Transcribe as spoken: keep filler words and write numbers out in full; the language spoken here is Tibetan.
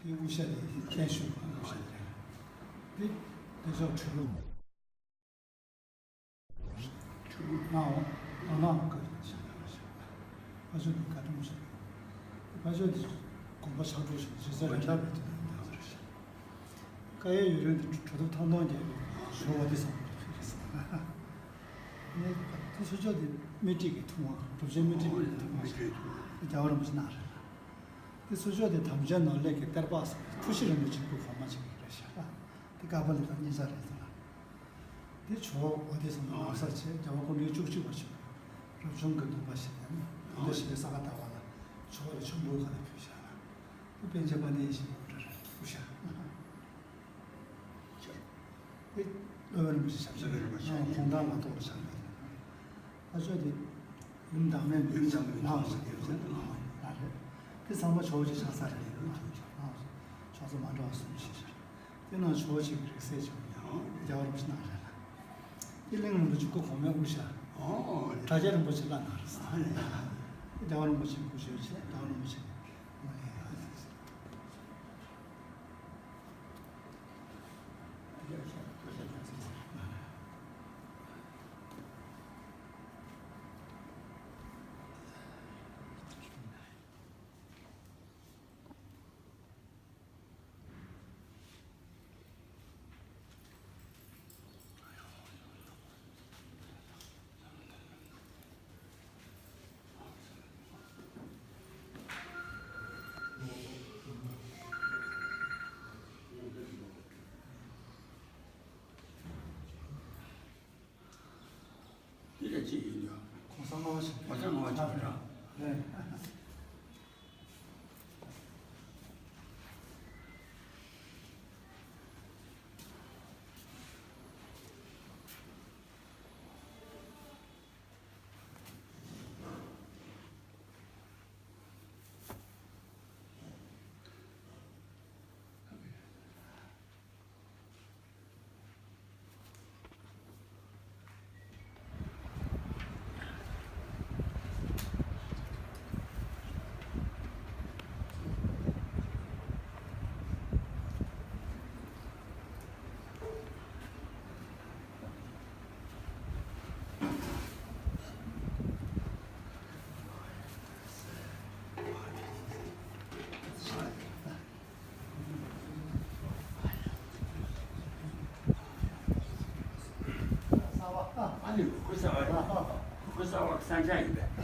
དབུ་ཞྭ་དེ་བརྟན་བཞུགས་དབུ་ཞྭ་དེ་རེད། དེ་དེ་ཚོ་ཁྲུས་ལུགས། ཁྲུས་ལུགས་སྣང་བ་དང་སྣང་བ་བཀའ་བཞིན་ཞིག་ཡོད་ཞིག་ཕ་ཆོས་དེ་བཀའ་ཁྲིམས་ཞིག་ཕ་ཆོས་དེ་དགོངས་པ་ཆགས་སྒྲུབ་ཞིག་རྗེས་སུ་རེ་འདྲ་བའི་དེ་ནས་འདས་ཟེར་ཞིག་བཀའ་ཡི་ཡུན་རིང་དུ་གྲུབ་ཐོབ་ཐང་སྟོང་རྒྱལ་བའི་ཞུ་བ་དེ་བསམ་བློ་ཕེབས་རེད་ཟེར། ངས་དེ་ཚོ་ཕྱོགས་དེ་སྨིན་སྤྲད་ཀྱི་ཐུབ་དབང་གྲུབ་ཆེན་སྨིན་སྤྲད་ཀྱི་ཐུབ་དབང་ཞིག་རྒྱལ་བ་རིན་པོ་ཆེ་གནང་རེད། དེ་ཚོ་ཕྱོགས་དེ་དམ་ཅན་ནོར་ལྷས་ཀྱི་གཏེར་པ་ཟེར་བའི་ཐུགས་རྗེ་རིན་པོ་ཆེ་སྐུ་གོང་མ་ཅིག་རེད་ཤག་དེ་ཀ་པ་ལི་ཀ་གཉིས་ཆ་རེད་ཟེར་ལ། དེ་ཇོ་བོ་དེ་ཚོ་ནང་ས་ཆེ་རྒྱལ་བ་སྐུ་ཕྲེང་བཅུ་གཅིག་པ་ཆེན་པོ་རབ་བྱུང་གི་སྡོམ་པ་ཞིག་ཡང་ན་དེ་ཞེས་ས་ག་ཟླ་བ་ལ་ཇོ་བོ་ལ་ཆོམ་པོའི་ཁ་ལ་ཕུལ་བཞག་ལ། དེ་པཎ་ཆེན་དཔལ་ལྡན་ཡེ་ཤེས་མགོན་པོ་རེད་སྐུ་ཞབས། དེ་སློབ་དཔོན་རིན་པོ་ཆེ་ཞབས་ཕྱི་རེད། ཁོང་ཐང་ལ་གཏོགས་པ་ཆགས་མེད། ཨ་ཅོ་དེ་ཡུམ་བདག་མེད་ཡུམ་བདག་མེད་ལྷ་བ་ཞིག་ཡོད་ཟེར་ལྷ་བ་རེད། དེ་ཚང་མ་ཇོ་བོ་ཆེ་ཆགས་ས་རེད། ལྷ་བ་ཕྱོགས་མཚམས་མ་འདྲ་བ་གསུམ་ཞིག་ཤར། དེ་ནང་ཇོ་བོ་ཆེ་གི་རིགས་སྲས་ཅིག་རྒྱལ་བ་རིན་པོ་ཆེ་གནང་རེད་ལ། དེ་གླིང་རིན་པོ་ཆེ་སྐུ་གོང་མའི་དབུ་ཞྭ། དྲ་རྒྱ་རིན་པོ་ཆེ་བླ་གནང་རེད། རྒྱལ་བ་རིན་པོ་ཆེ་སྐུ་ཞབས་ཆེ་རྒྱལ་བ་རིན་པོ་ཆེ། འདི་ལ་ཅི་ཡིན་ཡང་། གོང་ས་ལྔ་པ་ཞིག་གོང་ས་ལྔ་པ་ཞིག་རེད། རེད། ཨ་ནི་ཁུ་ས་བ་ཁུ་ས་བ་སང་ཆ་ཡིན་པས།